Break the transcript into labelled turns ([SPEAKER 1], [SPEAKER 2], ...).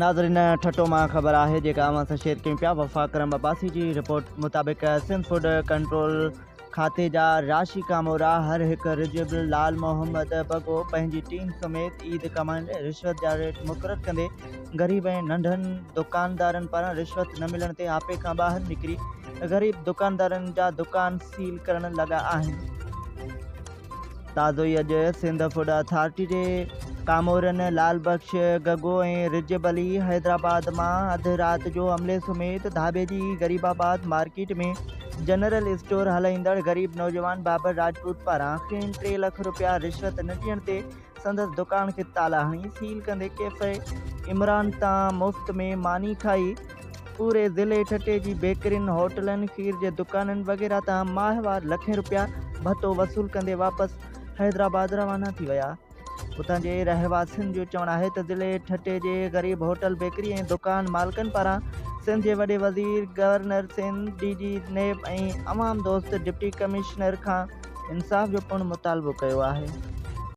[SPEAKER 1] ناظرين ٺٽو مان خبر آهي جيڪا اوهان سان شيئر ڪيون پيا وفا ڪرم عباسي جي رپورٽ مطابق سنڌ فوڊ ڪنٽرول کاتي جا راشي ڪامورا هر هڪ رجب لال محمد بگو پنهنجي ٽيم سميت عيد ڪمائڻ لاء رشوت جا ريٽ مقرر ڪندي غريب ۽ ننڍن دڪاندارن پاران رشوت نه ملڻ تي آپي کان ٻاهر نڪري غريب دڪاندارن جا دڪان سيل ڪرڻ لڳا آهن. تازو ئي اڄ سنڌ فوڊ اٿارٽي جي ڪامورن لال بخش گگو ۽ رجب علي حيدرآباد مان اڌ رات جو عملي سميت ڌاٻيجي غريب آباد مارڪيٽ ۾ جنرل اسٽور هلائيندڙ غريب نوجوان بابر راجپوت پاران کين ٽي لک رپيا رشوت نه ڏيڻ تي سندس دڪان کي تالا هڻي سيل ڪندي ڪيفي عمران تان مفت ۾ ماني کائي پوري ضلعي ٺٽي جي بيڪرين، هوٽلن، کير جي دڪانن وغيره تان ماهوار لکين رپيا ڀتو وصول ڪندي واپس حيدرآباد روانا ٿي ويا. اتان جي رهواسين جو چوڻ آهي ته ضلعي ٺٽي جي غريب هوٽل، بيڪري ۽ دڪان مالڪن پاران سنڌ جي وڏي وزير، گورنر سنڌ، ڊي جي نيب ۽ عوام دوست ڊپٽي ڪمشنر کان انصاف جو پڻ مطالبو ڪيو آهي.